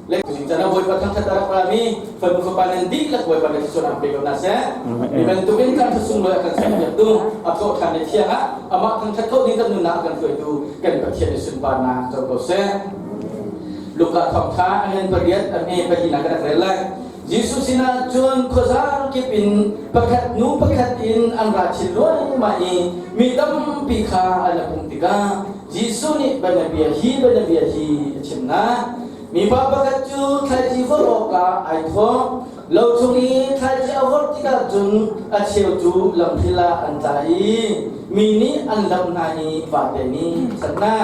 Le cana Bawipa thangthat a rak rami fanu fapa nan dihlak Bawipa na thluachuah pe ko hna seh. Mi bantukin kan thlasung lawi a kan serpiaktu a thawh ṭhan le thiang ah amah thangthat kho ding kan nunnak a kan hruaitu kan Pathian i sunparnak co ko seh. Luka thawngṭha a ngan pariat a hme palinak kan rak rel lai. Jesuh sinah cun khuazang kip in pakhat hnu pakhat in an ra chin luaimah i mi tampi kha an i pumh tikah Jesuh nih bianabia hi bianabia hi a chim hna. Mipa pakhat cu thlaici vorh awkah ai thawh. Lo chung i thlaici a vorh tikah cun a cheu cu lamhril ah an tla i mi nih an lamh hna i vate nih an sat hna.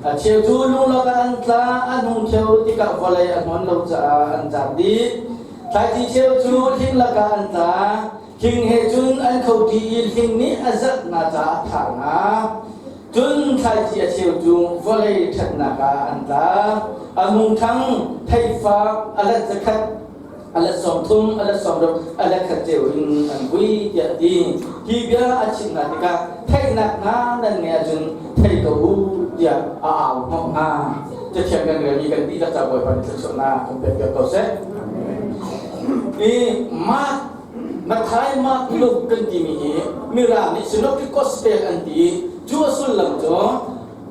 A cheu cu lunglak ah an tla, an hung ṭheo tikah vawlei a hnawn lo caah an car dih. Thlaici cheu cu hling lakah an tla. Hling he cun an kho ṭi i hling nih a zalh hna caah a thah hna. Cun thlaici a cheu cu vawlei ṭhatnak ah an tla. A hung ṭhang, theifak, a let zakhat, a let 30, a let 60, a let khat ceu in an vui tiah a ti. Hi bia a chimh hna tikah theihnak hna nan ngeih ahcun thei ko u tiah a au hnawh hna. Cathiang kan relmi kan dihlak ca Bawipa nih thluachuahnak kan pek piak ko seh. I Mark Matthai, Mark, Luke kan timi hi Mirang nih Synoptic Gospel an ti i cu a sullam cu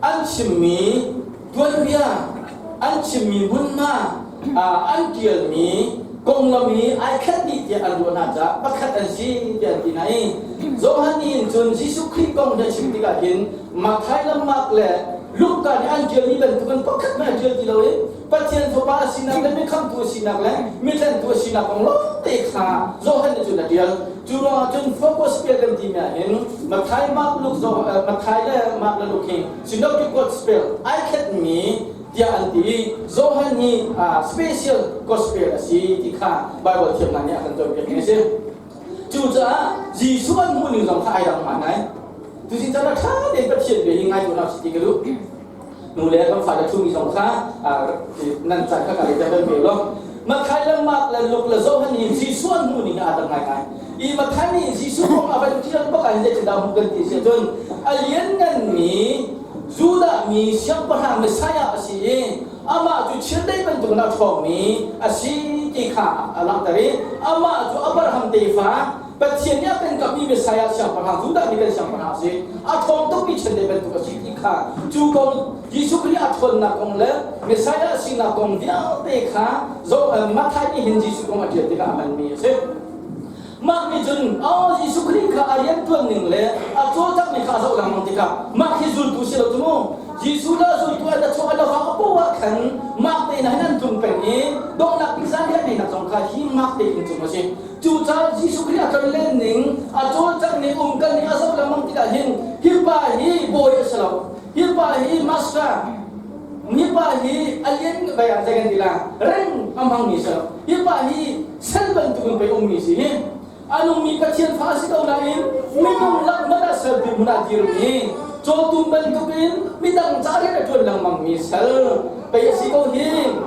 an chimmi tuanbia, an chimmi hmunhma, an ṭialmi konglam hi ai khat dih tiah an ruah hna caah pakhat an si tiah an ti hna i Johan nih hin cun Jesuh Khrih kong hi a chim tikah hin Matthai le Mark le Luka nih an ṭialmi bantukin pakhat hmanh a ṭial ti lo i Pathian Fapa a sinak le mikhamtu a sinak le mitlentu a sinak kong lawngte kha Johan nih cun a ṭial. Cu ruangah cun focus pial kan timi ah hin Matthai, Mark, Luke, Matthai le Mark le Luke hi Synoptic Gospel ai khatmi tiah an ti i Johan hi special gospel a si ti kha Bible thiamnak nih a kan cawnpiak mi a si. Cucaah Jesuh an hmuh ning zong kha ai dang ngai. Tuzi caan ah ṭha tein Pathian bia hi ngai ko hna usih ti ka duh. Nu le kan fale ṭhumi zong kha nan caan kha ka le kan pe lo. Matthai le Mark le Luke le Johan hi Jesuh an hmuh ning aa dang ngaingai. I Matthai nih Jesuh kong a van ṭial bak ah hin zeitindah hmuh kan ti si ahcun a liannganmi Judah mi siangpahrang Messiah a si i amah cu chiandeih bantukin a ṭhawngmi a si ti kha a langhter i amah cu Abraham tefa Pathian nih a kan kamhmi Messiah siangpahrang Judah mi kan siangpahrang a si. A ṭhawng tukmi chiandeih bantuk a si ti kha cu kong Jesuh Khrih a ṭhawnnak kong le Messiah a sinak kong vialte kha Matthai nih hin Jesuh kong a ṭial tikah a hmanmi a si. Mah nih cun oh Jesuh Khrih kha a rianṭuan ning le a cawlcangh ning kha a zoh lengmang tikah mah khi zultu si lo cu mu. Jesuh le zultu an chuah an va poah ah khan mah te hin an tlung peng i donghnak bik zan riah zong kha hi mah te in cung a si. Cucaah Jesuh Khrih a tlonlen ning, a cawlcangh ning, umkal ning a zoh lengmang tikah hin hi pa hi bawi a si lo. Hi pa hi master, hi pa hi a lian bai ah zei kan ti la, reng a hmangmi si lo. Hi pa hi sal bantukin pei ummi si hi. A nungmi Pathian fa a si ko nain minung lak hmanh ah sal dirhmun ah dirmi, cawtum bantukin midang ca rian a ṭuan lengmangmi sal pei a si ko hi.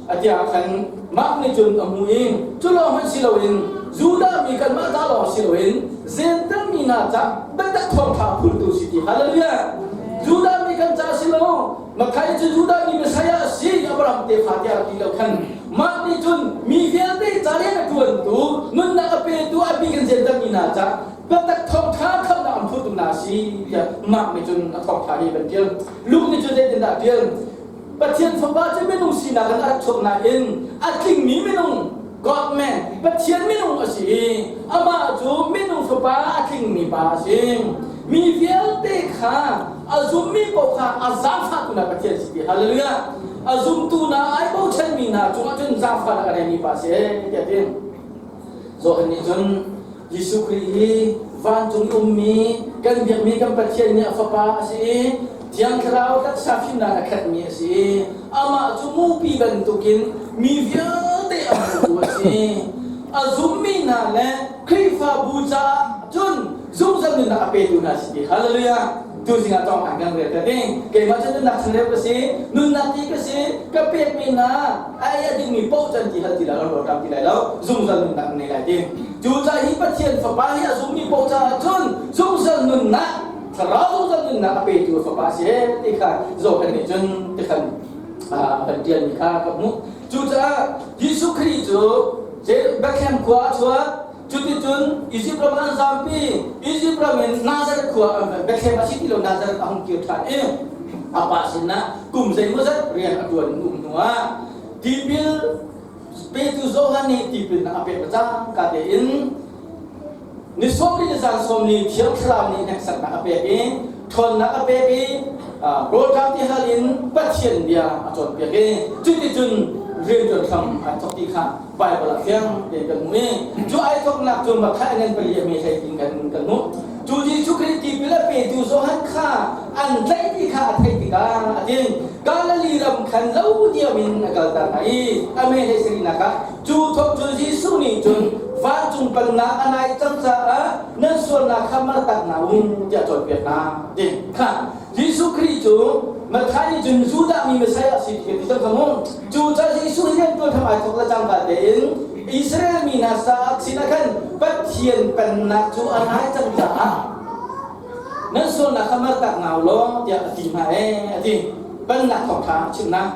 A tiah khan Mark nih cun a hmu i cu lawng hmanh si loin Judah mi kanmah ca lawng si loin Jentail mi hna ca biatak thawngṭha a phurtu si ti hallelujah Judah mi kan ca si lo Makai cu Judah mi Messiah a si Abraham tefa tiah rak ti lo khan mah nih cun mi vialte ca rian a ṭuantu nunnak a petu a bik in Jentail mi hna ca biatak thawngṭha khamhnak an phurtu hna a si tiah Mark nih cun a thawngṭha hi van ṭial Luke nih cun zeitindah a ṭial Pathian Fapa cu minung sinak in a rak chuak nain a tlingmi minung God man Pathian minung a si i amah cu minung fapa a tlingmi pa a si. Mi vialte kha a zummi paoh kha a zaangfahtu hna Pathian si ti hallelujah a zumtu hna ai bochanmi hna cungah cun zaangfahnak a neimi pa a si tiah ti. Johan nih cun Jesuh Khrih hi vancung i ummi kan biakmi kan Pathian nih a fapa a si i Thiang Thlarau taksa fimnak a khatmi a si i amah cu mupi bantukin mi vialte a hmutu a si. A zummi hna le Khrihfabu caah cun zungzal nunnak a petu hna si ti. Hallelujah! Tuzing ah tawng kan rel ka ding. Keimah cu nunnak changreu ka si, nunnak ti ka si, ka pekmi hna ai a dingmi paoh can ti hal ti lai lo, ram ti lai lo, zungzal nunnak nei lai ti. Cucaah hi Pathian Fapa hi a zummi paoh caah cun zungzal nunnak, thlarau zungzal nunnak a petu Fapa a si ti kha Johan nih cun tikhan a kan ṭialmi kha ka hmuh. Cucaah Jesuh Khrih cu Bethlehem khua a chuak. Cuticun Izipt ram an zampi. Izipt ram in Nazareth khua Bethlehem a si ti lo Nazareth a hung kir ṭhan i a pa sinah kum zeimawzat rian a ṭuan in um hnuah tipil petu Johan nih tipilnak a pek cangka tein ni sawmli ni zan sawmli Thiang Thlarau nih hneksaknak a pek i ṭhawnnak a pek i rawlṭam ti hal in Pathian bia a cawnpiak i cuticun rianṭuan hram ai thawk ti kha Bible ah fiang tein kan hmuh i cu ai thawknak cu Matthai ngan pali a mi hlei in kan kan hmuh. Cu Jesuh Khrih tipil a petu Johan kha an tlaih ti kha a theih tikah a tin Galilee ram khan lo diam in a kalter hna i a mei hlei sarihnak ah cu thawk cun Jesuh nih cun vancung pennak a nai cang caah nan sualnak kha martak hna u tiah cawnpiak hna ti kha Jesuh Khrih cu Matthai nih cun Judah mi Messiah si ti kan ti cang kha mu. Cu ca Jesuh hi rian ṭuan hram ai thawk le cangka tein Israel mi hna saak sinah khan Pathian pennak cu a nai cang caah nan sualnak kha martak hna u law tiah a ti hna ee a ti. Pennak thawngṭha a chimnak.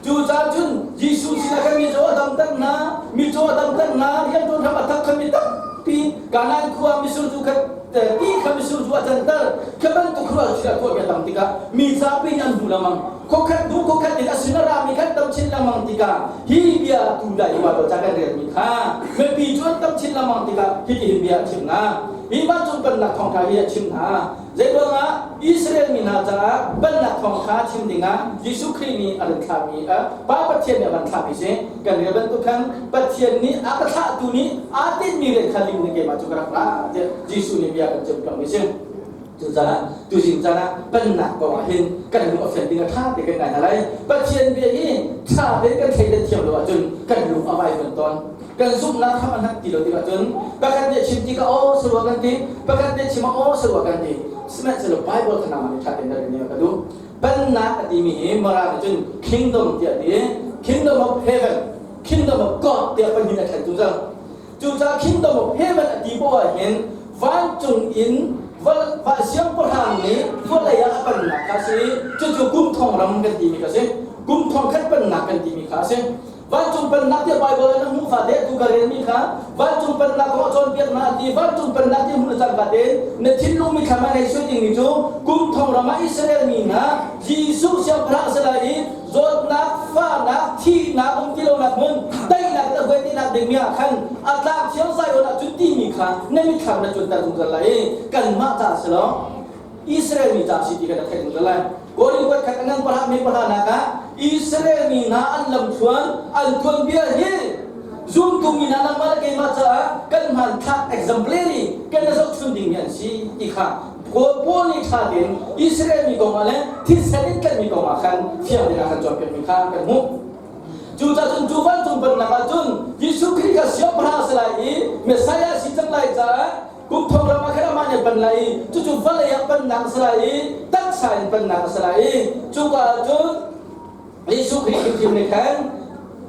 Cucaah cun Jesuh sinah khan mizaw a damter hna, micaw a damter hna, rianṭuan hram a thak kha mi tampi Kanaan khua mitsur zu kha ti kha mitsur zu a canter. Kha bantuk rual thil a tuahmi a tam tikah mi zapi nih an hmu lengmang. Khuakhat hnu khuakhat in a sin a rami khan tam chin lengmang tikah hi bia tu dai wa ca kan relmi kha mipi cu an tam chin lengmang tikah hitihin bia a chim hna. Hi vancung pennak thawngṭha hi a chim hna. Zeiruangah Israel mi hna caah pennak thawngṭha chim dingah Jesuh Khrih nih a run thlahmi Pa Pathian nih a van thlahmi si. Kan rel bantuk khan Pathian nih a ka thlahtu nih aa tinhmi rian kha lim ning keimah cu ka rak ra tiah Jesuh nih bia kan chim mi si. Cucaah tuzing caan ah pennak kong ah hin kan lung a fian ding a ṭha te kan ngai hna lai. Pathian bia hi ṭha tein kan thleidan thiam lo ahcun kan lung a vaivuan tawn. Kan zumhnak hram a hngat ti lo tikah cun pakhat nih a chim tikah aw sarua kan ti, pakhat nih a chim ah aw sarua kan ti. Sihmanhsehlaw Bible kha nangmah nih ṭha tein na rel ka duh. Pennak a timi hi Mara nih cun kingdom tiah a ti. Kingdom of heaven, kingdom of God tiah pahnih a ṭhen zungzal. Cucaah kingdom of heaven a ti poah ah hin vancung in va siangpahrang nih vawlei ah a pennak kha a si. Cucu kum thong ram kan timi kha a si. Kum thong khat pennak kan timi kha a si. Vancung pennak tiah Baibal in a hmuh fate tu ka relmi kha vancung pennak kong a cawnpiak hna a ti. Vancung pennak ti hmuh na cang fate na thinlung mithlam ah nei suai dingmi cu kum thong ram ah Israel mi hna Jesuh siangpahrang a si lai i zawtnak, fahnak, thihnak um ti lonak hmun, daihnak le huaitinak dingmi ah khan a tlang thiang Zion ah cun timi kha na mitthlam na cuanter zungzal lai i kanmah ca si lo Israel mi ca si ti kha na theih zungzal lai. Korin kuat khat a ngan pahra me pahra nak ah Israel mi hna an lamthluan an tuanbia hi zumtu mi hna nangmah le keimah caah kan hmanthlak exemplary kan i zohchun dingmi an si ti kha Paul nih ṭha tein Israel mi kong ah le thisen in tlaihmi kong ah khan fiang tein a kan cawnpiakmi kha kan hmuh. Cucaah cun cu vancung pennak ah cun Jesuh Khrih kha siangpahrang a si lai i Messiah a si cang lai caah kum thong ram ah khan amah nih a pan lai i cucu vawlei ah pennak a si lai i taksa in pennak a si lai i cuka ah cun Jesuh Khrih hrimhrim nih khan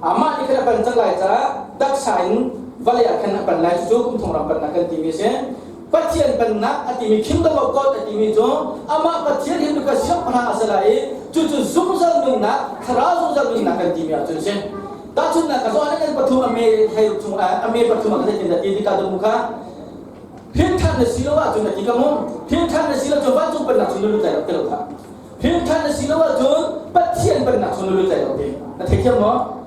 amah nih khan a pan cang lai caah taksa in vawlei ah khan a pan lai cucu kum thong ram pennak kan timi a si. Pathian pennak a timi kingdom of God a timi cu amah Pathian hi ka siangpahrang a si lai i cucu zungzal nunnak thlarau zungzal nunnak kan timi ahcun si. Tahchunhnak ka zoh an pathum a me thei chung a me pathum a ka zeitin ti tikah dum kha hrin ṭhan na si lo ahcun a ti ka mu hrin ṭhan na si lo cun vancung pennak chung na lut lai lo ti lo kha hrin ṭhan na si lo ahcun Pathian pennak chung na lut lai lo ti na theithiam maw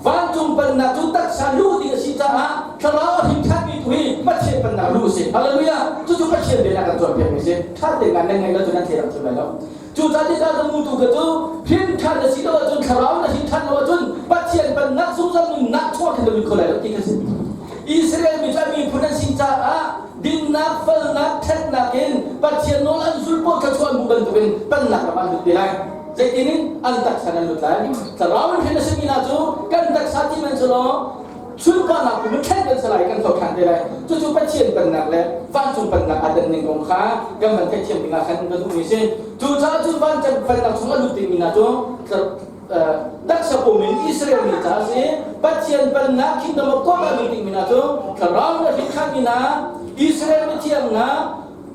Vancung pennak cu taksa luh ding a si caah thlarau a hrin ṭhanmi tu hi Pathian pennak luh a si. Hallelujah! Cucu Pathian bia a kan cawnpiakmi a si. Ṭha tein nan ngaih lo cun nan thei ram lai lo. Cucaah tikah na mutu ka cu hrin ṭhan na si lo ahcun thlarau na hrin ṭhan lo ahcun Pathian pennak zungzal nunnak chungah khin na lut kho lai lo ti kha si. Israel mi cu a miphun an si caah dinnak, felnak, ṭhatnak in Pathian nawl an zulh paoh thluachuah an hmuh bantukin pennak ram ah an lut te lai. Zeitin in an taksa nan lut lai? Thlarau in hrin a simi hna cu kan taksa ti man selaw sunparnak kum in thlen kan si lai kan tho ṭhan te lai. Cucu Pathian pennak le vancung pennak aa dan ning kong kha kan van theihthiam ding ah khan ka duhmi si. Cucaah cun vancung pennak chung a lut dingmi hna cu taksa pum in Israel mi ca a si. Pathian pennak kingdom of God a lut dingmi hna cu thlarau in a hrin ṭhanmi hna Israel mithiang hna.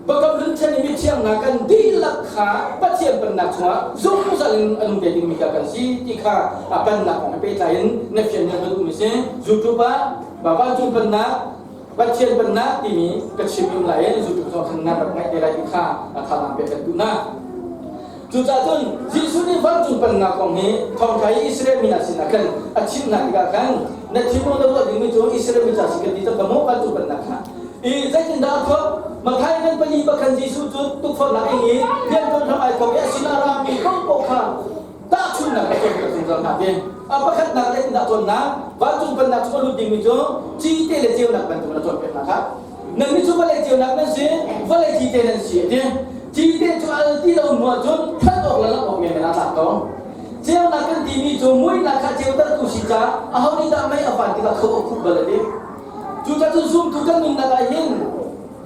Biakam hlun chan i mithiang hna kan dihlak kha Pathian pennak chungah zungzal in a nung te dingmi kha kan si ti kha a pennak kong he pehtlai in na fian na ka duhmi si. YouTube ah Vancung pennak Pathian pennak timi ka chim um lai i YouTube zong khan nan rak ngaih te lai ti kha a thazaang pek kan duh hna. Cucaah cun Jesuh nih vancung pennak kong hi thawngṭha i Israel mi hna sinah khan a chimh hna tikah khan na thinlung na ruah dingmi cu Israel mi ca si kan ti cang kha maw vancung pennak kha i zeitindah a thawk? Matthai ngan pali pakhan Jesuh cu tukforhnak ing i rianṭuan hram ai thawk i a sinah rami paohpaoh kha tahchunhnak a cawnpiak zungzal hna ti. A pakhatnak zeitindah cawnnak? Vancung pennak chung a lut dingmi cu cite le ceunak bantuk in a cawnpiak hna kha. Nannih cu vawlei ceunak nan si, vawlei cite nan si a ti. Cite cu al ti lo hnu ahcun that awk le lamh awk men ah tlak ko. Ceunak kan timi cu muihnak kha ceutertu si caah aho nih dah mei a van tikah kho a khup bal a ti. Cucaah cun zumtu kan nunnak ah hin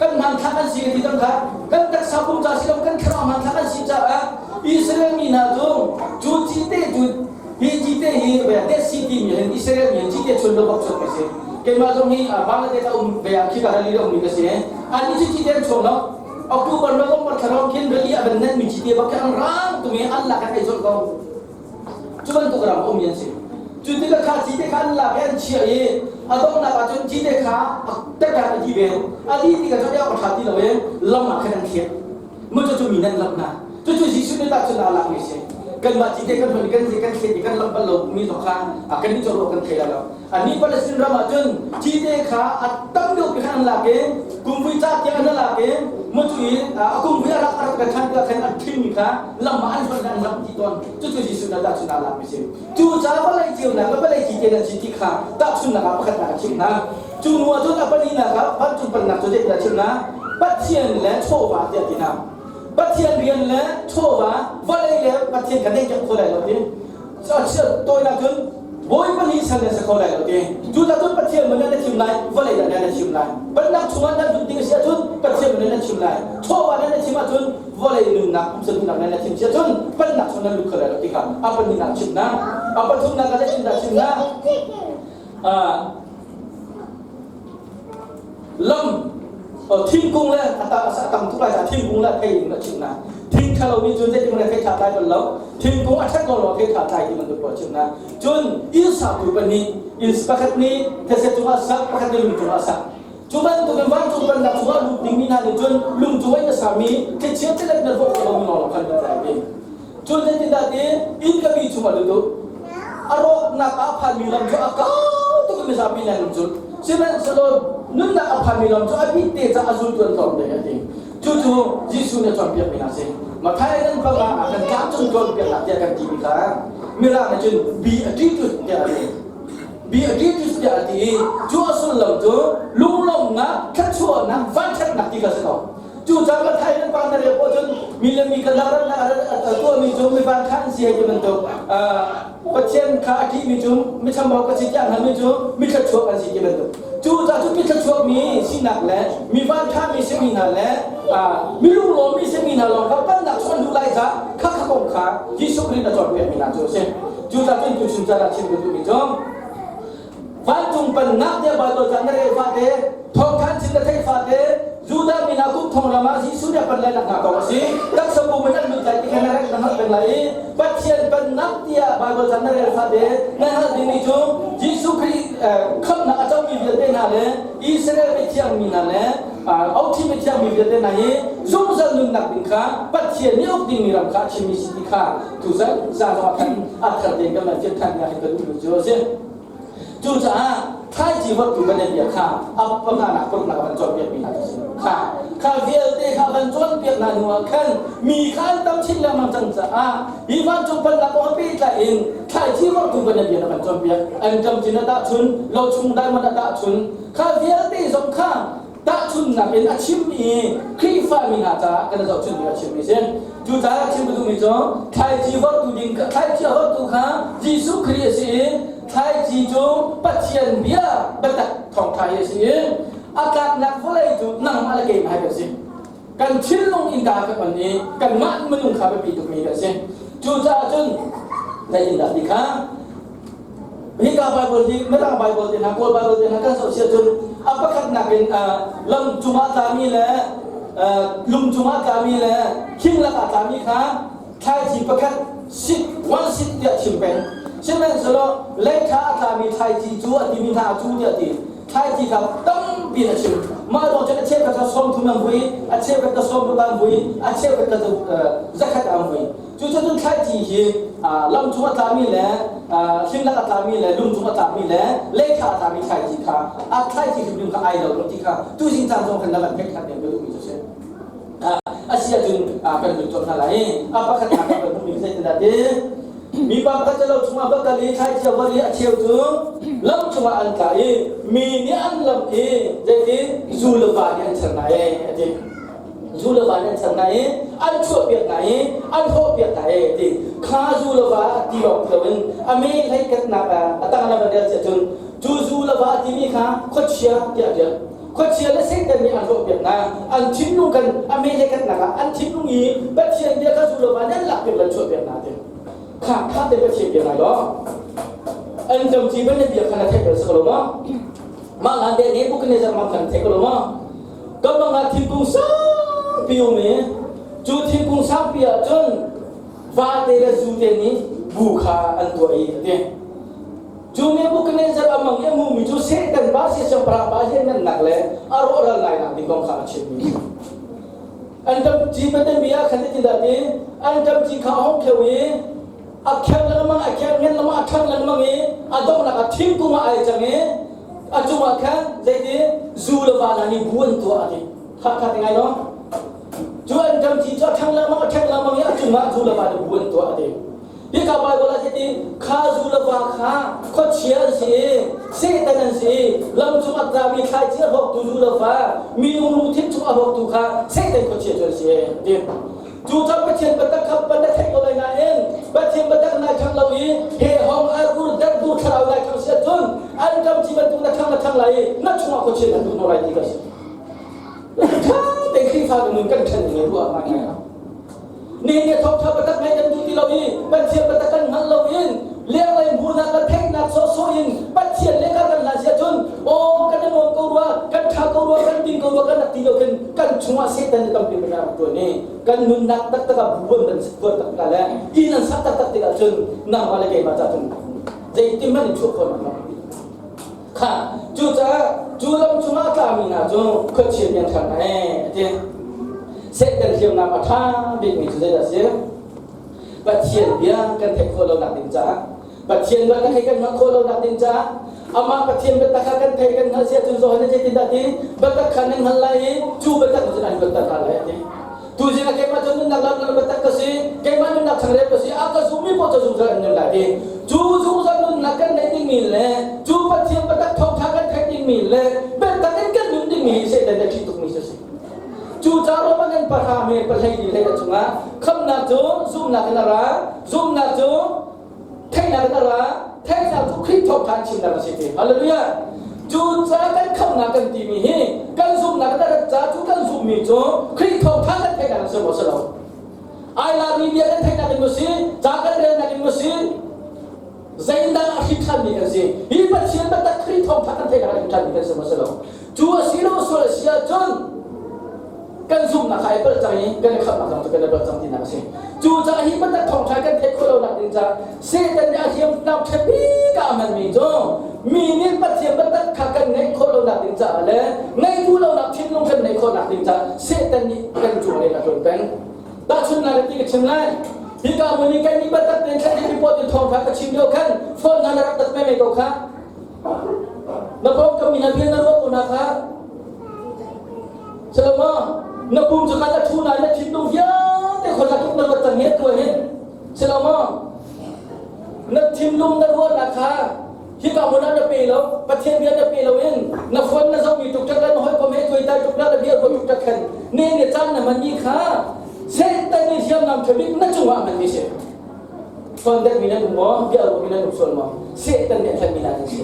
kan hmanthlak an si ka ti cang kha kan taksa pum ca si lo kan thlarau hmanthlak an si caah Israel mi hna cu cu cite cu hi cite hi Dead Sea timi hin Israel mi hin cite chun lo bak chuak ka si. Keimah zong hi Bangladesh a um ve ah khika rali a ummi ka si. Annih cu cite an chuak lo. October November thla lawng khin rali a van nenhmi cite bak khi an rang tung i an lak an ei colh ko. Cu bantuk ram a ummi an si. Cu tikah kha cite kha an lak i an chiah i a donghnak ah cun cite kha a tekak a ti ve. A dih tikah cun a ṭha ti lo i lam ah khan an thliah. Mu cucu mi nan lamh hna. Cucu Jesuh nih tah cun aa lakmi a si. Kanmah cite kan hman i kan kan thlet i kan lamh bal lo mi zong kha kan nih cu ruah kan thei lai lo. Annih Palestine ram ah cun cite kha a tam deuh pi khan an lak i kumvui ca tiang an lak i mucu i a kumvui a rak a rak kan ṭhan tikah khan an ṭhimmi kha lam ah an hlonh an lamh ti tawn. Cucu Jesuh nih tahchun aa lakmi a si. Cu caah vawlei ceunak le vawlei cite nan si ti kha tahchunhnak ah pakhatnak a chimh hna. Cu hnu ah cun a palinak ah vancung pennak cu zeitindah a chimh hna? Pathian le chawva tiah a ti hna. Pathian rian le chawva vawlei le Pathian kha nei kho lai lo ti. Tawinak cun Bawipa nih sal nan si kho lai lo ti. Cucaah cun Pathian mun nan thim lai, vawlei dah nan thim lai. Pennak chungah nan lut ding a si ahcun Pathian mun nan thim lai. Chawva nan thim ahcun vawlei nunnak pumsa duhnak nan thim si ahcun pennak chung nan lut kho lai lo ti kha a pahnihnak chimnak. A pathumnak ah zeitindah chimnak? Lam thingkung le a tam tuk lai caah thingkung le thei in a chimh hna. Thing ṭhalo nih cun zeitin hmanh thei ṭha tlai bal lo. Thingkung a ṭhat lawnglawng thei ṭha tlai ti bantuk pawl a chimh hna. Cun inn satu pahnih, inn pakhat nih thetse cungah a sak, pakhat nih lung cungah a sak. Cu bantukin vancung pennak chungah lut dingmi hna nih cun lung cungah in a sami thlichia tilet na rawk kho lomi lawnglawng khan lut lai ti. Cun zeitindah ti inn ka mi chungah lut u. A rawknak ah a phanmi lam cu a kau tuk i mizapi nih an zulh. Sihmanhsehlaw nunnak a phanmi lam cu a bit te caah a zultu an tlawm te a ti. Cucu Jesuh nih a cawnpiakmi hna a si. Matthai nan panga ah khan tlangcung cawnpiaknak tiah kan timi kha Mirang nih cun Beatitude tiah a ti. Beatitude tiah a ti i cu a sullam cu lunglawmhnak, thluachuahnak, vanṭhatnak ti kha a si ko. Cu caan ka thai nan pa na rel poh cun mi le mi kan rak rat tuahmi cu mi van khan si hei ti bantuk Pathian kha a ṭihmi cu michambau ka si tiah hngalmi cu mithluachuak an si ti bantuk. Cu ca cu mithluachuak mi sinak le mi van ṭhami simi hna le mi lunglawmmi simi hna lawng kha pannak cu an duh lai caah kha kha kong kha Jesuh Khrih na cawnpiakmi hna cu a si. Cu ca cun tuchun caan ah chim ka duhmi cu Vancung pennak tiah Baibal ca na rel fate, thawngthan chin na theih fate, Judah mi hna kum thong ram ah Jesuh nih a pan lai nak hna kong a si. Taksa pum in an lut lai ti kha na rek na hngalh peng lai i Pathian pennak tiah Baibal ca na rel fate na hngalh dingmi cu Jesuh Khrih khamhnak a comi vialte hna le Israel mithiang mi hna le Othi mithiang mi vialte hna hi zungzal nunnak ding kha Pathian nih uk dingmi ram kha a chimmi si ti kha tuzan zan zong ah khan a thar tein kan van fian than ding ah hin ka duhmi cu a si. Cucaah thlaici vorhtu kan bia kha a panganak paruknak a van cawnpiakmi hna cu si. Kha kha vialte kha van cawnpiak hna hnu ah khan mi kha an tam chin lengmang cang caah hi vancung pennak kong pehtlai in thlaici vorhtu kan bia na van cawnpiak. An ṭam cin a tahchun, lo chung diamond a tahchun. Kha vialte zong kha tahchunhnak in a chim i Khrihfa mi hna caah kan zohchunh ding a chimmi si. Cucaah chim ka duhmi cu thlaici vorhtu ding thlaici a vorhtu kha Jesuh Khrih a si i thlaici cu Pathian bia biatak thawngṭha hi a si i a tlaknak vawlei cu nangmah le keimah hi kan si. Kan thinlung innka kan on i kanmah minung kha biapi tukmi kan si. Cucaah cun zeitindah ti kha Hika Bible hi Mirang Bible te hna, Kawl Bible te hna kan zoh si ahcun a pakhatnak in lam cungah tlami le Lung cungah tlami le thing lakah tlami kha thlaici pakhat sit one sit tiah chim peng. Sihmanhsehlaw leitha a tlami thlaici cu a timi hna cu tiah ti. Thlaici kha tampi in a chim. Mah lawng cun a cheukhat kha 30 an vui, a cheukhat kha 60 an vui, a cheukhat kha 100 an vui. Cucun thlaici hi lam cung a tlami le hling lak a tlami le lung cung a tlami le leitha a tlami thlaici kha a thlaici hrimhrim kha ai lo ti kha tuzing caan zong khan na van theih khat ka duhmi cu si. A si ahcun kan vun cawm hna lai. A pakhatnak kan van hmuhmi zeitindah ti mipa pakhat cu lo chungah va kal i thlaici a vor i a cheu cu lam chungah an tla i mi nih an lam i zeitin zu le va nih an ser hna e a ti. Zu le va nih an ser hna i an chuahpiak hna i an hawhpiak hna e ti kha zu le va ti lawng ti loin a me hlei katnak a tang lam an rel cun cu zu le va timi kha khuachia tiah tial khuachia le Satan nih an hawhpiak hna an thinlung kan a me hlei katnak ah an thinlung i Pathian bia kha zu le va nih an lakpiak le an chuahpiak hna ti kha kha te Pathian bia ngai law an tam ci ban bia kha na theih bal sa lo ma mah lan de ne Nebuchadnezzar mang khan theih ko lo ma Ka mang ah thingkung sangpi um i cu thingkung sangpi ah cun vate le zute nih bu kha an tuah i a ti. Cu Nebuchadnezzar a mang i a hmuhmi cu Satan pa siangpahrang pa lianngannak le a rawhral lainak ding kong kha a chimmi. An ṭam ci patami ah khan zeitindah ti an ṭam ci kha a hung kheu i a kheu lengmang a kheu ngen lengmang a ṭhang lengmang i a donghnak ah thingkung ah ai cang i a cungah khan zeiti zu le va hna nih bu an tuah a ti kha kha ti ngai no cu an kam thi cu a ṭhang lengmang a ṭhang lengmang i a cungah zu le va nih bu an tuah a ti hika Bible ah zeiti kha zu le va kha khuachia an si i Satan an si i lam cung a tlami thlaici a hawktu zu le va minung lungthin chung a hawktu kha Satan khuachia cu an si a ti. Cu cang Pathian biatak kha pan na theih ko lai nain Pathian biatak nai thang lo i he hong ar ur der du thlarau nai thang si ahcun an kam ci bantuk na thang na thang lai i na chungah khuachia na duh lai ti ka si. Tha te Khrihfa nun kan ṭhen ning ruah ngai ngai. Nihin ni thawngṭha biatak ngai kan duh ti lo i Pathian biatak kan hngal lo in lenglei hmuhnak le theihnak sawhsawh in Pathian le kan kan hlan si ahcun aw kan i nuam ko rua kan ṭha ko rua kan ding ko rua kan rak ti lo khin kan chungah Satan nih tampi kan rak ṭuan i kan nunnak taktak ah buan kan tuar taktak le inn an sak taktak tikah cun nangmah le keimah cah cun zeitin hmanh in chuah khawh nak kha cucaah cu lam chungah a tlami hna cu khuachia nih an ṭhan hna ee a ti. Satan hriamnam a ṭha bikmi cu zeidah a si? Pathian bia kan theih khawh lonak ding caah Pathian bia kan thei kan hngalh khawh lonak ding caah amah Pathian biatak kha kan thei kan hngalh si ahcun Johan nih zeitindah ti biatak kha nan hngalh lai i cu biatak cu an luatter hna lai a ti. Tuzing ah keimah cu nunnak lam nan biatak ka si keimah nunnak changreu ka si a ka zummi paoh cu zungzal an nun lai ti. Cu zungzal nunnak kan neih dingmi le cu Pathian biatak thawngṭha kan theih dingmi le biatak in kan nun dingmi hi Satan nih a ṭih tukmi si. Cucaah Roman an pahra me pahlei li hlei a chungah khamnak cu zumhnak in a ra, zumhnak cu theihnak in a ra, theihnak cu Khrih thawngṭha an chimnak a si ti. Hallelujah! Cucaah kan khamnak kan timi hi kan zumhnak in a rat caah cu kan zumhmi cu Khrih thawngṭha kan theihnak in si maw si lo? Ai larmi bia kan theihnak in maw si? Ca kan relnak in maw si? Zeidah a hrin ṭhanmi kan si? Hi Pathian biatak Khrih thawngṭha kan theihnak a hrin ṭhanmi kan si maw si lo? Cu a si lo sual a si ahcun kan zumhnak kha ai palh cang i kan i khamhnak zong cu kan i palh cang tinak a si. Cu caah hi biatak thawngṭha kan theih khawh lonak ding caah Satan nih a hriamnam ṭhabik ah a hmanmi cu mi nih Pathian biatak kha kan ngeih khawh lonak ding caah le ngeih duh lonak thinlung kan neih khawhnak ding caah Satan nih kan cung in a ṭuan peng. Tahchunhnak in ti ka chim lai. Hika hmun i kan nih biatak tein thlan in report in thawngṭha ka chim lio khan phone hna na rak tat mei ko kha. Na pawngkam mi hna bia na ruah ko hna kha. Salama, na pum cu khan a ṭhu nain na thinlung vialte khuaza tuk na ruat cang ngiat ko hin. Salama, na thinlung na ruahnak kha hika hmun ah na pe lo, Pathian bia na pe lo in na phone na zohmi tuk ṭak le na hawikom he tuaitai tuk na bia ruah tuk ṭak khan ne ne caan na hmanmi kha Satan nih hriamnam ṭhabik na cungah a hmanmi si. Phone dekmi nan um maw? Bia ruahmi nan um sual maw? Satan nih a hlanmi hna nan si.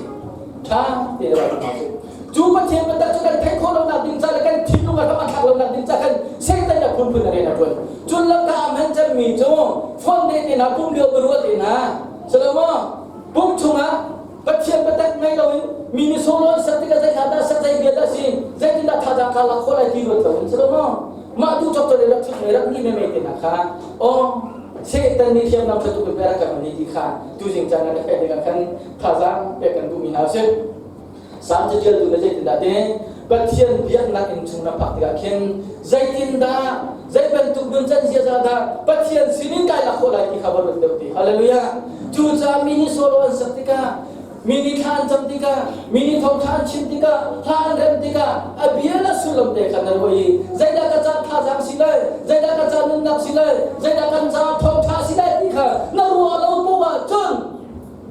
Ṭha te ruah hna usih. Cu Pathian biatak cu kan theih khawh lonak ding ca le kan thinlung a ram a thlak lonak ding ca khan Satan a phunphun a rian a ṭuan. Cun lamka a hman cemmi cu phone te te hna, pum lio biaruah te hna, si lo maw? Pum chungah Pathian biatak ngei loin mi nih solo an sak tikah zei hla dah sak zei bia dah si zeitindah thazaang kha lak khawh lai ti ruat loin si lo maw? Mah tu chok chok rak chuk rak ni me me te na kha o Satan nih hriamnam ṭha tuk in pek a kan ni ti kha tuzing caan ah na theih tikah khan thazaang pek kan duhmi hna usih. Salm caṭialtu na zeitindah ti Pathian biaknak inn chung na phak tikah khin zeitindah zei bantuk nuncan ziaza dah Pathian sinin kai lak khawh lai ti kha va ruat deuh ti. Hallelujah. Cucaah mi nih solo an sak tikah mi nih thla an cam tikah mi nih thawngṭha an chim tikah hla an remh tikah a bia le sullam te kha na ruah i zeidah ka ca thazaang si lai zeidah ka ca nunnak si lai zeidah kan ca thawngṭha si lai ti kha na ruah lo poah ahcun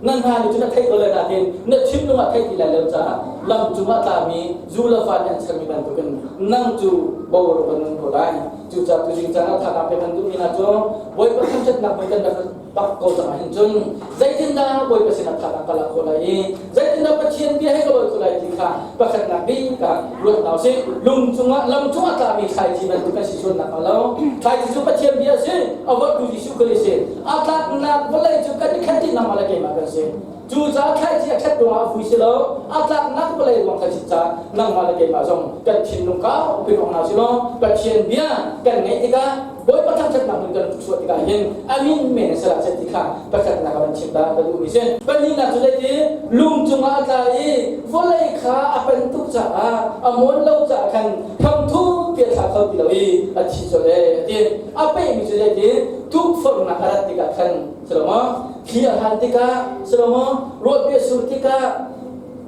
nan hna nih cun a theih ko lai nain na thinlung ah theih ti lai lo caah lam cungah tlami zu le fa nih an sermi bantukin nang cu borok an nun ko lai. Cucaah tuzing caan ah thazaang pek an duhmi hna cu Bawipa thangṭhatnak hmai kan rak bak ko cang ahhin cun zeitindah Bawipa sinah thazaang ka lak khawh lai i zeitindah Pathian bia he ka lawi khawh lai ti kha pakhatnak bik ah ruat hna usih. Lung cungah lam cungah tlami thlaici bantuk kan si sual nakhnga lo thlaici cu Pathian bia a si, a vorhtu Jesuh Khrih a si. A tlaknak vawlei cu kan i khat dih nangmah le keimah kan si. Cucaah thlaici a ṭhat ruangah a vui si lo, a tlaknak vawlei ruang kha si caah nangmah le keimah zong kan thinlung kau pin awk hna si law Pathian bia kan ngaih tikah Bawipa thangṭhatnak nun kan chuah tikah hin a min men a si la ti kha pakhatnak a van chim ta ka duhmi si. Pahnihnak cu zeiti lung cungah a tla i vawlei kha a pan tuk caah a mawn lo caah khan hramthu pi a thla kho ti lo i a thi colh ee a ti. A pehmi cu zeiti tukforhnak a rat tikah khan si lo maw? Thli a hlan tikah si lo maw? Ruahpi a sur tikah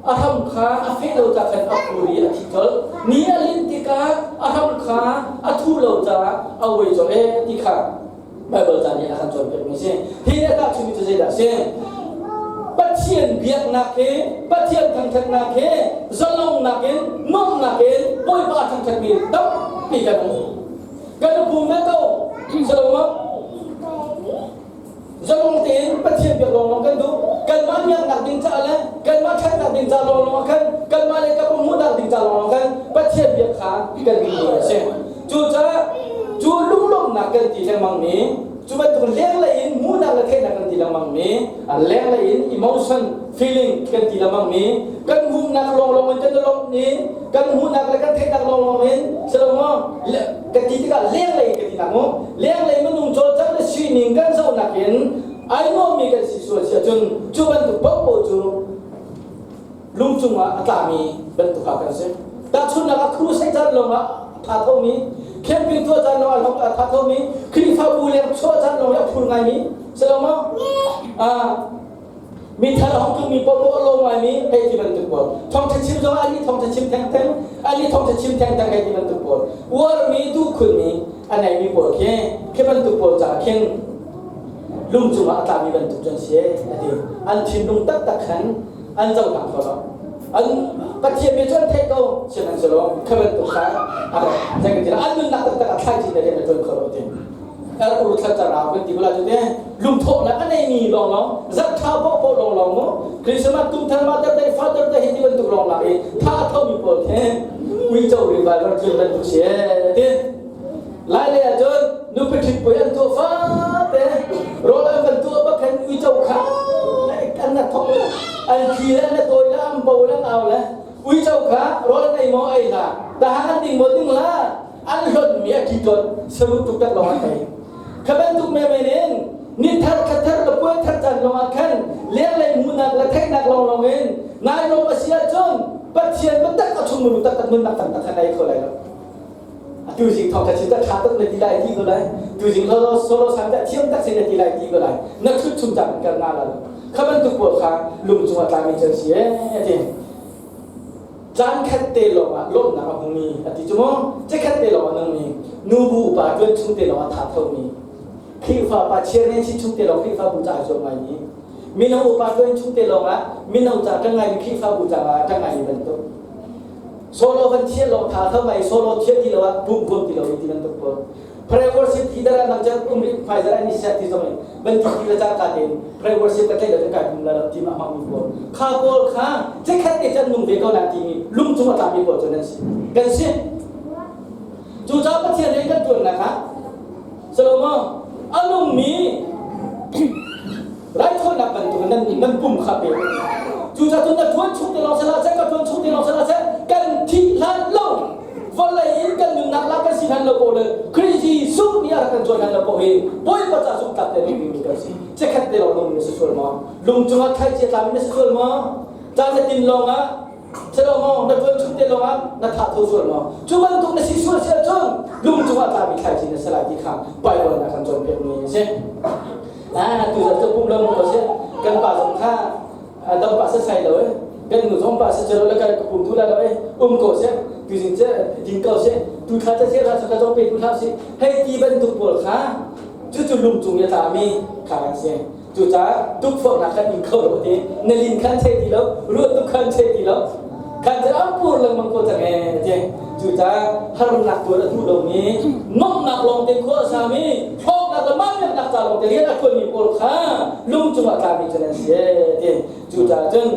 a hram kha a feh lo caah khan a khur i a thi colh. Ni a linh tikah a hram kha a thuh lo caah a uai colh ee ti kha Baibal ca nih a kan cawnpiakmi a si. Hi nih a tahchunhmi cu zeidah a si? Pathian biaknak hi, Pathian thangṭhatnak hi zalongnak in, nuamhnak in Bawipa thangṭhatmi tampi kan um. Kan i pum ve ko. Si lo maw? Zalong tein Pathian biak lawnglawng kan duh. Kanmah miaknak ding caah le kanmah ṭhatnak ding ca lawnglawng ah khan kanmah le kan hmuhnak ding ca lawnglawng khan Pathian biak kha kan duhmi a si. Cucaah cu lunglawmhnak kan ti lengmangmi cu bantuk lenglei in hmuhnak le theihnak kan ti lengmangmi lenglei in emotion feeling kan ti lengmangmi kan hmuhnak lawnglawng in kan i lawmh ni kan hmuhnak le kan theihnak lawnglawng in si lo maw ka ti tikah lenglei ka ti nak mu lenglei minung cawlcangh le sining kan zohnak in ai nuammi kan si sual si ahcun cu bantuk paohpaoh cu lung cungah a tlami bantuk ah kan si tahchunhnak ah crusade caan lawngah a tha thomi camping tuah caan lawngah a tha thomi Khrihfabu leng chuah caan lawngah a phur ngaimi si lo maw mithar a hong tlungmi paohpaoh a lawm ngaimi hei ti bantuk pawl thawngṭha chim zongah anih thawngṭha chim thengtheng anih thawngṭha chim thengtheng hei ti bantuk pawl uarmi duhkhunmi a neimi pawl khi khi bantuk pawl caah khin lung cungah a tlami bantuk cu an si a ti an thinlung taktak khan an cohlang kho lo an Pathian bia cu an theih ko sihmanhsehlaw kha bantuk kha a rak zei kan ti an nunnak taktak ah thlaici na rian a ṭuan kho lo ti er ur thla rau kan ti bula cu te lungthawhnak a neimi lawnglawng zarh ṭha poahpoah lawnglawng mu Christmas tum thar Mother Day Father Day hi ti bantuk lawng lak i tha a thomi pawl khi uico revival tlun bantuk si ti lai lei ah cun nupi ṭhit puai an tuah fate rawl an van tuah bak khan uico kha an na thok an thli le an na tawi le an bo le an au le uico kha rawl an ei maw ei hlah tahan an ding maw ding hlah an hlonhmi a ṭiṭawt saru tuktak lawng an ei kha bantuk menmen in ni thar thla thar le puai thar caan lawng ah khan lenglei hmuhnak le theihnak lawnglawng in nai lawm a si ahcun Pathian biatak a chung muru taktak nunnak taktak kha nei kho lai lo atu zing thawng ka chim ta tha tuk na ti lai ti ko lai tu zing solo solo sang ta thiam tak sin na ti lai ti ko lai na thut chung ta kan nga la kha bantuk pawl kha lung cung a tlami chan si e ti Caan khat te lawngah lawmhnak a hmumi a ti cu maw? Cikhat te lawng a nungmi, nubu upa ṭuan chung te lawng a tha thomi, Khrihfa pa chairman si chung te lawng Khrihfabu caah zuam ngaimi, mino upa ṭuan chung te lawngah mino ca ṭang ngaimi Khrihfabu caah ṭang ngaimi bantuk. Solo van thiah lawng tha tho ngai solo thiah ti lo ah bum huam ti lo ti bantuk pawl. Prayer worship hi dara nang chan um ri Pfizer an i siah ti zong in ban ti ti le cangka tein prayer worship ka tlaih lo kai pum la lo ti ma hmang mi pawl kha pawl kha cikhat te chan nung ve ko na ti mi lung cung a tla mi pawl cu nan si kan si cu ca Pathian rian kan tuan nak ah Solomon a nung mi raithawinak bantuk nan nan pum kha pe cu ca cun na tuan chung te lawng sala seh ka tuan chung te lawng sala seh kan thih hlan lo vawlei in kan nunnak la kan si. hlan lo paoh le Khrih Jesuh nih a rak kan cawi hlan lo paoh hi Bawipa ca zumhtlak te nung mi kan si. Chikkhat te lawng nung na si sual maw? Lung cungah thlaicia tlami na si sual maw? Caan na tin lawngah Selo maw na tuan chung te lawngah na thah tho sual maw? Cu bantuk na si sual si ahcun lung cungah tlami thlaici na si lai ti kha Bible nih a kan cawnpiak mi a si. Ah, tu zat cu pum lo mu si. Kan pa zong kha dam pa sa sai lo eh. Kan nu zong pa sa lo le kan pum tu la lo eh. Um ko se. Tu zing ce ding ko se. Tu thla ce se ra ka zong pe tu hlah si. Hei ti bantuk pawl kha cu cu lung cung i a tlami kha kan si. Cucaah tukforhnak khan in kho lo ti na lin khan chei ti lo ruah tuk khan chei ti lo khan cu an pur lengmang ko cang ee ti. Cucaah harnak tuar a duh lomi nuamhnak lawng te khua a sami hlawknak le mahmiaknak ca lawng te rian a ṭuanmi pawl kha lung cungah tlami cu nan si ee ti. Cucaah cun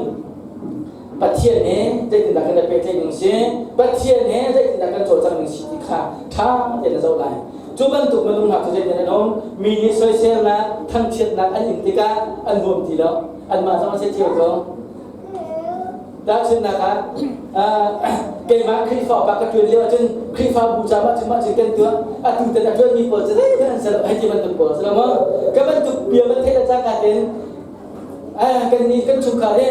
Pathian he zeitindah kan i pehtlaih ning si, Pathian he zeitindah kan cawlcangh ning si ti kha ṭha tein na zoh lai. Cu bantuk minung hna cu zeitin an um? Mi nih soiselnak, thangchiatnak an in tikah an huam ti lo. Anmah zong an si cio ko. Tahchunhnak ah, keimah Khrihfa upa ka ṭuan lio ahcun Khrihfabu ca mah cu mah cu kan tuah. Atu tan a ṭuanmi pawl cu zeihmanh an si lo. Hei ti bantuk pawl a si lo maw? Ka bantuk bia van theih le cangka tein kan nih kan chungkhar hi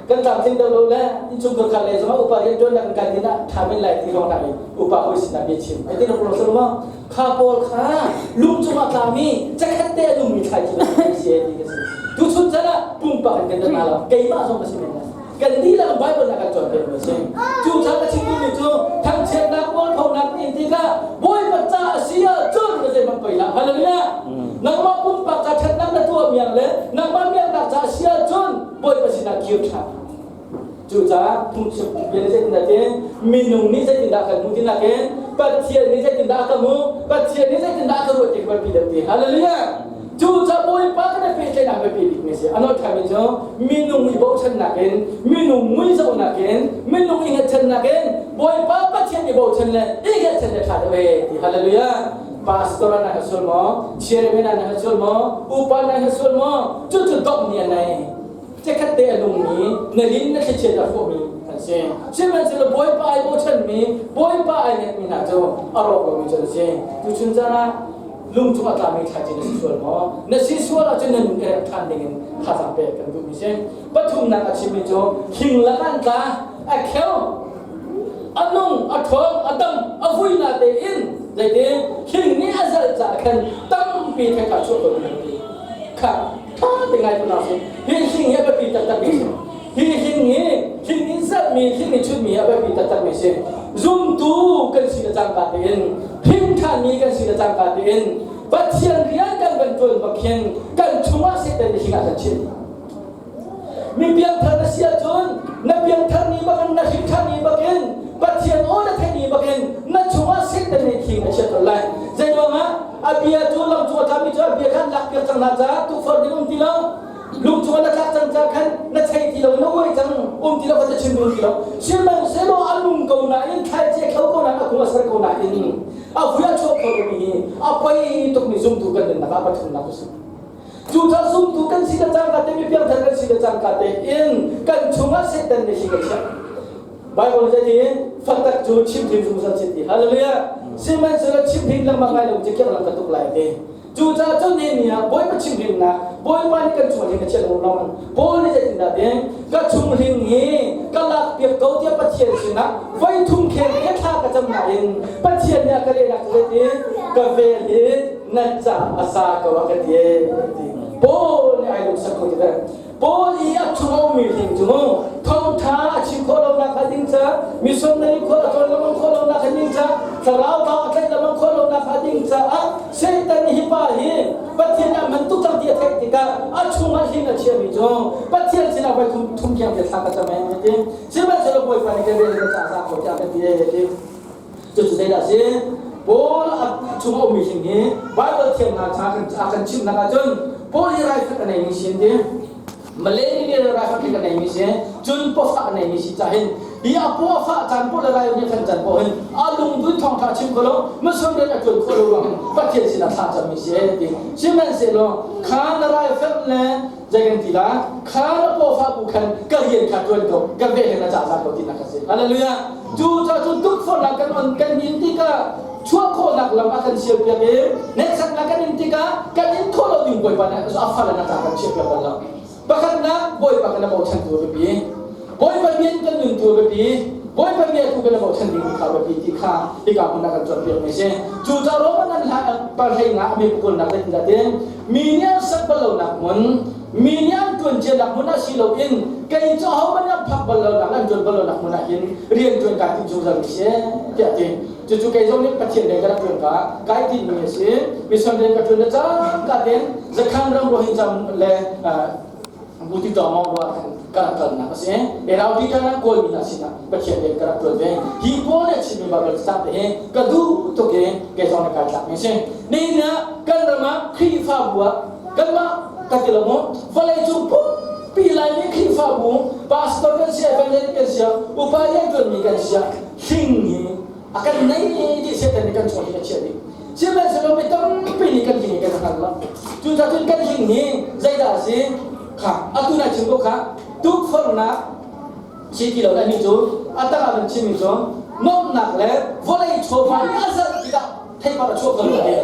kan tlamtling deuh lo le innchungkhar khar le zongah upa rian ṭuan nak kan din ah ṭha men lai ti ruang i upa hawi sinah bia chim ai ti rak ruang selo ma kha pawl kha lung cungah tlami cakhat te a nungmi thlai ci bantuk si ti ka si tuchun chan ah pumpak in kan kan lo keimah zong ka si men lai kan dihlak Bible ah kan cawnpiak mi si cu ca ka chim duhmi cu thangchiatnak mualphonak in tikah Bawipa ca a si ahcun na zeihmanh poi hlah. Hallelujah. Nangmah pumpak ca ṭhatnak na tuah miang le nangmah miaknak ca a si ahcun Bawipa sinah kir ṭhan. Cucaah phungchim bia zeitindah tin minung nih zeitindah kan hmuh tinak in Pathian nih zeitindah a ka hmuh Pathian nih zeitindah a ka ruah ti kha biapi deuh ti. Hallelujah. Cucaah Bawipa kan i pehtlaihnak biapi bikmi a si. A nawl ṭhanmi cu minung i bochannak in, minung mui zohnak in, minung i hngatchannak in Bawipa Pathian i bochan le i hngatchan le ṭha deuh ee ti. Hallelujah. Pastor na ka sual maw? Chairman na ka sual maw? Upa na ka sual maw? Cucu dawt ni a nei. Chikkhat te a nungmi, na lin na thlichiat a hrawhmi an si. Sihmanhsehlaw Bawipa ai bochanmi, Bawipa ai netmi hna cu a rawk lomi cu an si. Tuchun caan ah lung cung a tlami thlaici na si sual maw? Na si sual ahcun na nun i remh ṭhan dingin thazaang pek kan duhmi si. Pathumnak a chimmi cu hling lakah an tla, a kheu, a nung, a ṭhawng, a dam, a vui na tein zeitin hling nih a zalh caah khan tampi thei kha chuah ko ding an ti. Kha ṭha te ngai ko hna sih. Hi hling hi a biapi taktakmi a si. Hi hling hi hling in zalhmi, hling in chunhmi hi a biapi taktakmi a si. Zumtu kan si le cangka tein, hling ṭhanmi kan si le cangka tein, Pathian rian kan van ṭuan bak hin kan chungah Satan nih hling ah kan chimh. Mi piangthar na si ahcun na piangthar ni bakin na hrin ṭhan ni bakin Pathian aw na theih ni bakin na chungah Satan nih thing a chiat lai. Zeiruangah a bia cu lam cung a tlami cu a bia khan lakpiak cang hna caah tukforh ding um ti lo. Lung cungah na tlak cang caah khan na chei ti lo na uai cang um ti lo kha chim dun ti lo. Sihmanhsehlaw a nung ko nain thlaici a kho ko nain a kung a ser ko nain a vui a chuak kho lomi hi a poi tukmi zumtu kan nunnak ah pathumnak a si. Cucaah zumtu kan si le cangka te mi piangthar kan si le cangka tein kan chungah Satan nih hling a chiah. Bible nih ti fatak cu chimhhrin zungzal si ti. Hallelujah. Sihmanhsehlaw chimhhrin lengmang lai lo cu kiak lang ka tuk lai ti. Cucaah cun ni ni ah Bawipa chimhhrinnak Bawipa nih kan chungah hling a chiah lengmang lawng. Paul nih zeitindah ti ka chung hling hi ka lak piak ko tiah Pathian sinah voi thum kheng te thla ka cam nain Pathian nih a ka lehnak cu zeiti ka vel hi na ca a sa ko a ka ti ti Paul nih ai lungsak ko ti ve Paul i a chung a ummi hling cu mu thawngtha a chim khawh lonak kha ding ca missionary khual a ṭuan lengmang khawh lonak kha ding ca thlarau thau a tlaih lengmang khawh lonak kha ding caah Satan hi pa hi Pathian nih a hman tuk cang ti a theih tikah a chungah hling a chiami cu Pathian sinah voi thum thum tiang te thla ka cam ee ti sihmanhsehlaw Bawipa nih kan rian ka ca za ko tiah ka ti ee ti Cucu zeidah a si? Paul a chung a ummi hling hi Baibal thiam hna ca a kan chimhnak ahcun Paul hi raifanh a neimi si an ti. Malay nih raifanh a neimi si, cun pawfah a neimi si cahin hi a pawfah caan paoh le rai nih khan caan paoh hin a lungdun thawngṭha chim kho lo, mission rian a ṭuan khawh lo ruang hin Pathian sinah thla cammi si an ti. Sihmanhsehlaw kha na raifanh le zei kan ti la kha na pawfah bu khan ka rian kha ṭuan ko, ka ve hin a ca za ko tinak a si. Hallelujah! Cu ca cu tukforhnak kan on kan in tikah. Chuah khawhnak lam a kan sialpiak i hneksaknak kan in tikah kan in khawh lo ding Bawipa nih a fale na ca kan chiahpiak bal lo. Pakhatnak Bawipa kan bochan tu a biapi. Bawipa bia in kan nun tu a biapi. Bawipa bia tu kan bochan ding kha a biapi ti kha hika hmun ah kan cawnpiak mi si. Cu ca Roman an hla parhlei nga a mi pukulnak zeitindah tin mi nih an sak bal lonak hmun mi nih an tuan cianak hmun ah si loin kei cu ahohmanh an phak bal lonak an tuan bal lonak hmun ah hin rian tuan kai tim zungzal mi si tiah ti. Cucu kei zong nih Pathian rian ka rak ṭuan ka kai tinhmi a si. Mission rian ka ṭuan le cangka tein Zakhan ram Rohingya le Buti Tawngmawng ruah khan ka rak kalnak a si. Erau ti kan Kawl mi hna sinah Pathian rian ka rak ṭuan ve. Hi pawl le Chinmi Bible cang te hi ka duh tuk i kei zong nih kai tlakmi a si. Nihin ah kan ram ah Khrihfabu ah kanmah ka ti lo maw vawleicung pumpi Laimi Khrihfabu pastor kan si evangelist kan si upa rian ṭuanmi kan si hling hi a kan nei ti Satan nih kan chung hi a chiah dih. Sihmanhsehlaw mi tampi nih kan hling hi kan hngal lo. Cucaah cun kan hling hi zeidah a si? Kha atu na chim ko kha tukforhnak si ti lo nih cu a tang ah kan chimmi cu nuamhnak le vawlei chawva nih a zalh tikah theipar a chuah ko lo ti.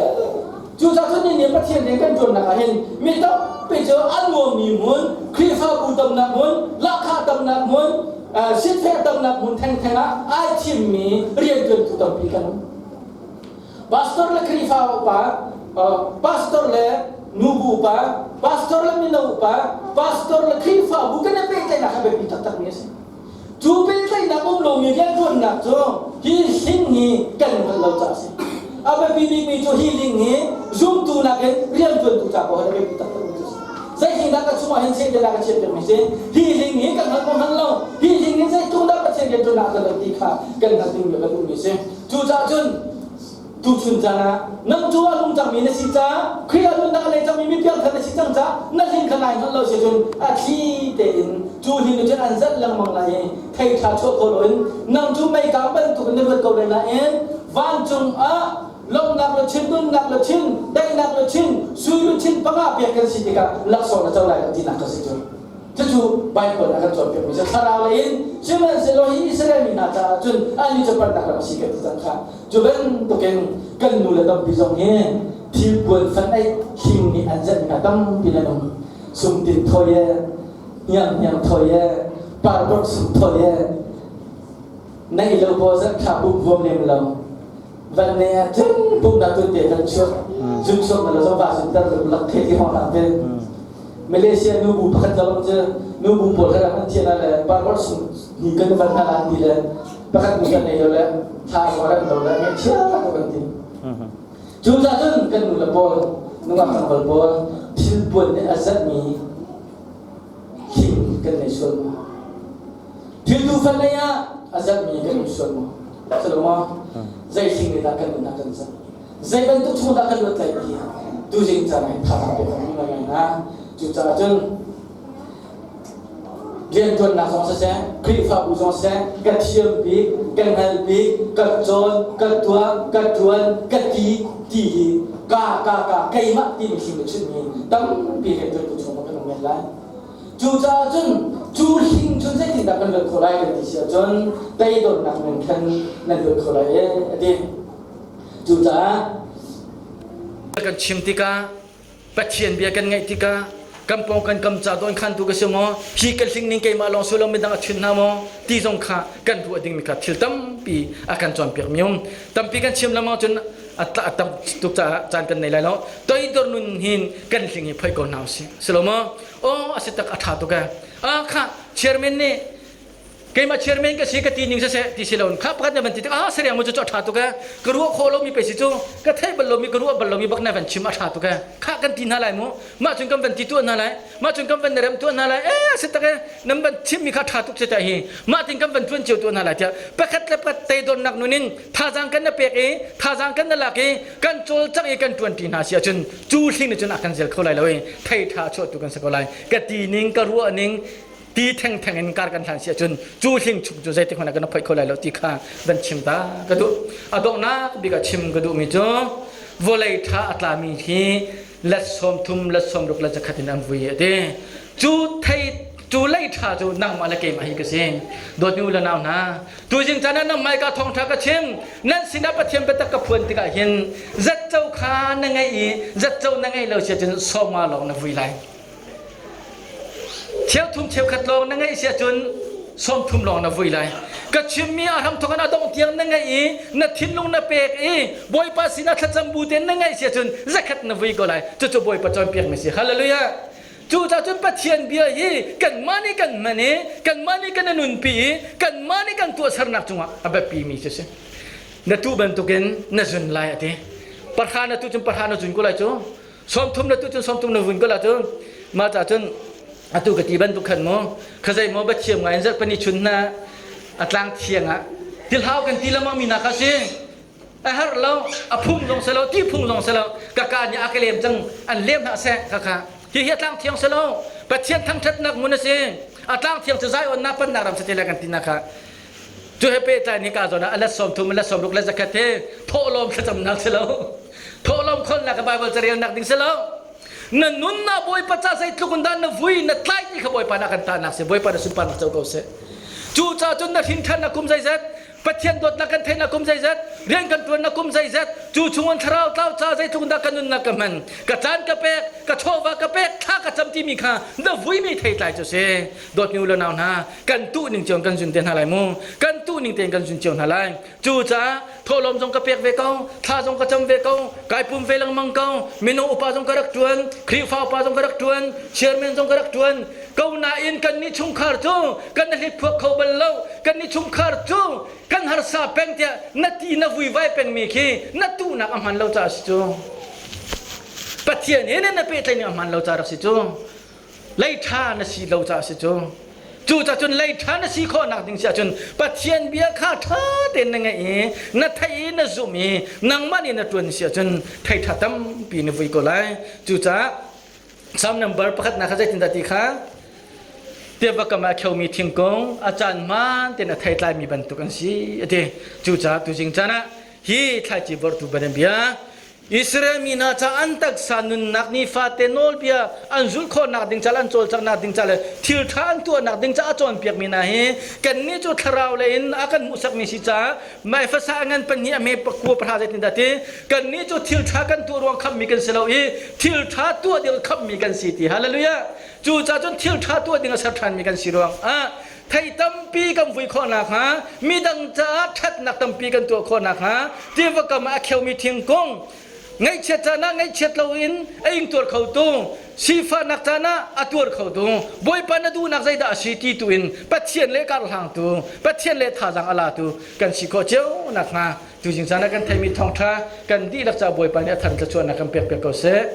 Cucaah cun nihin Pathian rian kan ṭuannak ah hin mi tampi cu a nuammi hmun, Khrihfabu tamnak hmun, lahkhah tamnak hmun, sitfeh tamnak hmun thengtheng ah ai thimmi rianṭuantu tampi kan um. Pastor le Khrihfa upa, pastor le nubu upa, pastor le mino upa, pastor le Khrihfabu kan i pehtlaihnak a biapi taktakmi a si. Cu pehtlaihnak um lomi rianṭuannak cu hi hling hi kan hngalh lo caah a si. A biapi bikmi cu hi ling hi zumtu nakin rianṭuantu ca ko a biapi taktakmi cu a si. Zeitin dah ka chungah hin Satan a ka chiatpiakmi si? Hi ling hi kan hngalh maw hngal lo? Hi ling hi zeitluk dah Pathian rianṭuannak a kan lo ti kha kan hngalh dingmi kan duhmi a si. Cucaah cun tuchun caan ah nang cu a nung cangmi na si caah Khrih a nunnak a lei cangmi mi piangthar na si cang caah na hling kha nai hngalh lo si cun a thli tein cu hling cun an zalh lengmang lai i thei ṭha chuah kho loin nang cu meikang bantuk in na luat ko lai nain vancung ah lawmhnak le chin nunnak le chin daihnak le chin sui le chin panga pek kan si tikah laksawng na co lai lo tinak ka si cu Cucu Bible a kan cawnpiakmi cu thlarau lei in sihmanhsehlaw hi Israel mi hna caah cun annih cu pannak ram a si kan ti cang kha. Cu bantukin kan nu le tampi zong hi thil puan fan eih hling nih an zenh hna tampi nan um. Sungtin thawi e, hniang hniang thawi e, parborh sung thawi e, nei lo paw zan thla buk vuam lem lo. Van ne ah cun pumnak tun te kan chuak. Zun chuak na lo zong va zun tar lak the ti hong hlang te. Malaysia nubu pakhat lawng cu nubu pawl kha an thian le parvar sung ni kan van hna lan ti le pakhat nu kan nei lo le thla ko ran lo le ngai chia ko kan ti. Cu ca cun kan nu le pawl nungak tlangval pawl thil puan nih a zatmi hling kan nei sual ma. Thil tu fan lei ah a zatmi kan um sual ma. Salomo zei hling nih dah kan nun ah kan zat. Zei bantuk chung dah kan luat lai ti tuzing caan ah thazaang pek kan ngai hna. Cucaah cun riantuannak zong siseh, Khrihfabu zong siseh, ka thiam bik, ka hngal bik, ka cawn, ka tuah, ka tuan, ka ti ti hi ka ka ka keimah timi hrim a chimmi tampi riantuantu chung kan um men lai. Cucaah cun cu hling cun zeitindah kan luat khawh lai kan ti si ahcun teidornak men khan nan luat kho lai e a ti. Cucaah kan chim tikah Pathian bia kan ngaih tikah kan pawng kan kam ca dawn khantu ka si maw hi ka hling ning keimah lawng si lo midang a chun hna maw ti zong kha kan ruah dingmi kha thil tampi a kan cawnpiak mi um tampi kan chim lengmang cun a tam tuk caah caan kan nei lai lo toidor nun hin kan hling hi phoi ko hna usih si lo maw aw a si tak a tha tuk e a kha chairman nih keimah chairman ka si ka ti ning siseh ti si loin kha pakhat na van ti tik ah seriang mu cu a ṭha tuk e ka ruah khawh lomi pe si cu ka theih bal lomi ka ruah bal lomi bak na van chim a ṭha tuk e kha kan ti hna lai mu mah cun kan van ti tuah hna lai mah cun kan van rem tuah hna lai e si tak e nan van chimmi kha ṭha tuk si ta hi mah tin kan van ṭuan cio tuah hna lai tiah pakhat le pakhat teidornak nun in thazaang kan na pek i thazaang kan na lak i kan cawlcangh i kan ṭuan ṭi hna si ahcun cu hling nih cun a kan zel kho lai lo i thei ṭha chuah tu kan si ko lai ka ti ning ka ruah ning ti thengtheng in kar kan hlan si ahcun cu hling chung cu zeitik hmanh ah kan phoih kho lai lo ti kha van chim ta ka duh. A donghnak bik ah chim ka duhmi cu vawlei ṭha a tlami hi let 30 let 60 let 100 in an vui a ti. Cu thei. Cu lei ṭha cu nangmah le keimah hi ka si. Dawtmi u le nau hna, tuzing caan ah nan hmaika thawngṭha ka chim. Nan sinah Pathian biatak ka phuan tikah hin zatco kha na ngeih i zatco na ngeih lo si ahcun sawma lawng na vui lai. Cheuthum cheukhat lawng na ngeih si ahcun 30 lawng na vui lai. Ka chimmi a hramthawk in a dongh tiang na ngeih i na thinlung na pek i Bawipa sinah thlacam bu tein na ngeih si ahcun zakhat na vui ko lai. Cucu Bawipa cawnpiakmi si. Hallelujah! Cucaah cun Pathian bia hi kanmah nih kan hman i kanmah nih kan i nunpi i kanmah nih kan tuahsernak cungah a biapimi cu si. Na tuh bantukin na zun lai a ti. Pahra na tuh cun pahra na zun ko lai cu. 30 na tuh cun 30 na vun ko lai cu. Mah caah cun atu ka ti bantuk khan mu khazei maw bathiam ngai in zarhpani chun hna a tlang thiang ah tilhau kan ti lengmang mi hna kha si a herh lo a phung zong si lo ti phung zong si lo ka ka nih a ka lem cang an lem hna seh kha kha hi hi a tlang thiang si lo Pathian thangthatnak mun a si a tlang thiang cu Zion na pannak ram si te le kan ti na kha cu he pehtlai ni ka zawn ah a let 30 a let 60 let zakhat he thawhlawm thlacamnak si lo thawhlawm kholnak ka Bible carelnak ding si lo na nunnak Bawipa ca zeitluk in dah na vui na tlai ti kha Bawipa na kan tahnak si Bawipa na sunparnak co ko seh cu caah cun na hrin ṭhan na kum zeizat Pathian dawtnak kan theihnak kum zeizat rian kan ṭuannak kum zeizat cu chungin thlarau tlau ca zeitluk dah ka nunnak ka hman ka caan ka pek ka chawva ka pek thla ka cam timi kha na vuimi theitlai cu si dawtmi u le nau hna kan tuh ning cio kan zun te hna lai mu kan tuh ning tein kan zun cio hna lai cu caah thawhlawm zong ka pek ve ko thla zong ka cam ve ko kai pum ve lengmang ko mino upa zong ka rak ṭuan Khrihfa upa zong ka rak ṭuan chairman zong ka rak ṭuan ko nain kan nih chungkhar cu kan hliphuak kho bal lo kan nih chungkhar cu kan harsa peng tiah na ti na vuivai pengmi khi na tuhnak a hman lo caah si cu Pathian he na pehtlaih ning a hman lo caah rak si cu lei ṭha na si lo caah si cu Cucaah cun lei ṭha na si khawhnak ding si ahcun Pathian bia kha ṭha tein na ngaih i na theih i na zumh i nangmah nih na ṭuan si ahcun thei ṭha tampi na vui ko lai. Cucaah Psalm number pakhatnak kha zeitindah ti kha tiva kam ah a kheomi thingkung a caan hmaan tein a theitlaimi bantuk an si a ti. Cucaah tuzing caan ah hi thlaici vorhtu bia Israel mi hna ca an taksa nunnak nifate nawlbia an zulh khawhnak ding ca le an cawlcanghnak ding ca le thil ṭha an tuahnak ding ca a cawnpiakmi hna hi kannih cu thlarau lei in a kan hmuhsakmi si caah maifasa a ngan pahnih a hme pakua pahra zeitindah ti kannih cu thil ṭha kan tuah ruang khammi kan si lo i thil ṭha tuah ding khammi kan si ti hallelujah cu caah cun thil ṭha tuah ding a ser ṭhanmi kan si ruang ah thei tampi kan vui khawh nakhnga midang caah ṭhatnak tampi kan tuah khawh nakhnga tiva kam ah a kheomi thingkung ngaihchiat caan ah ngaihchiat loin a ingtuar khotu sifahnak caan ah a tuar khotu Bawipa na duhnak zeidah a si ti tu in Pathian le karhlangtu Pathian le thazaang a latu kan si khawh cio nakhnga tuzing caan ah kan theimi thawngṭha kan dihlak ca Bawipa nih a thar thluachuahnak kan pek piak ko seh.